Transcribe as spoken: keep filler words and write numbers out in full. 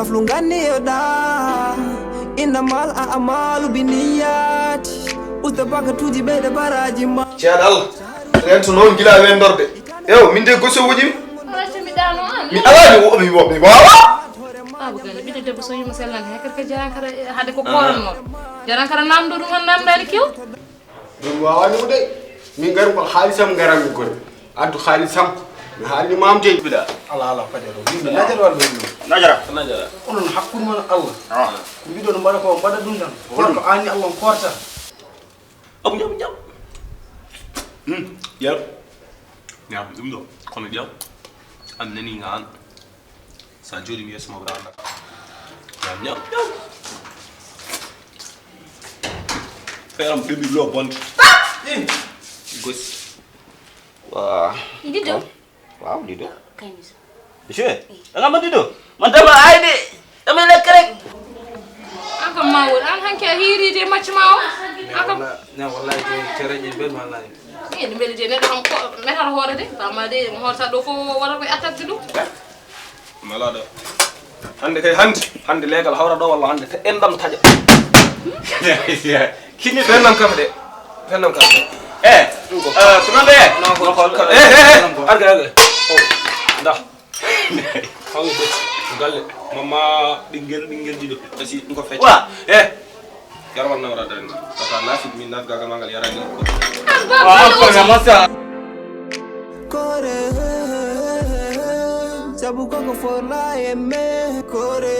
Aflu ganni yo ɗa. Innamal a'malu binniyati. Usta bakatuji ɓeyde baraji ma. Ceerno Allah, rento noon gila wendorde. Ew, min de goso woƴimi. Alaa, mi ɗaano an. Mi alaa, mi wo-, mi wo-, mi waawaa. Baaba Galle, ɓiɗɗo debbo so yimo sellan he, kadi ko jaran kara, hade ko kooran mo. Jaran kara namdo ɗum, an namdaani kew. Ɗum waawani mo de. Min ngari ko haalisam ngaranmi gone. Addu haalisam. Mi haalni maam dey. Biɗa. Ala, ala, fadero. Min najara wal min. Najara. Najara. Onon hakkunde mon Allah. Ah. Ko mbiɗon mbaɗa ko, mbaɗa ɗum tan. Koor ko anni Allah on koorta. Abu ñam, ñam. Hmm, yar. Ñam ɗum ɗo. Kono ƴam. An nani nga an. Sa jooɗi mi yeeso ma wura anndata. Ñam, ñam, ñam. Feeram ɓeɓi lo bonde. Gosi. Waa. Dido. Waaw, Dido. Kañ sa. Je. Nga ma Dido. Man dama ay de. Dama lekk rek. An kam ma woni an hanke a hiiride macca ma o. An kam. Na wallahi ko tere je ben wallahi. Ni mbele je neɗɗo kam ko metata hoore de. Ba ma de mo hoore sa ɗo fof wala ko attat ɗum. Malaaɗo. Hannde kay, hannde, hannde leegal hawra ɗo walla hannde te enɗam taƴa. Kinni fennam kam de. Fennam kam de. Eh, ɗum ko. Eh, ko non de. Non, ko, ko, eh, eh, eh, arga, arga. Oh, nda. Hawni de. Galle. Mama ɓinngel, ɓinngel ɗiɗo. Kasi ɗum ko fecc. Wa. Eh. Yarwal nawra daren. Tata nafi min nat gaga mangal yarani ko. Wa, ko na masa. Kore, sabu koko forla e me. Kore.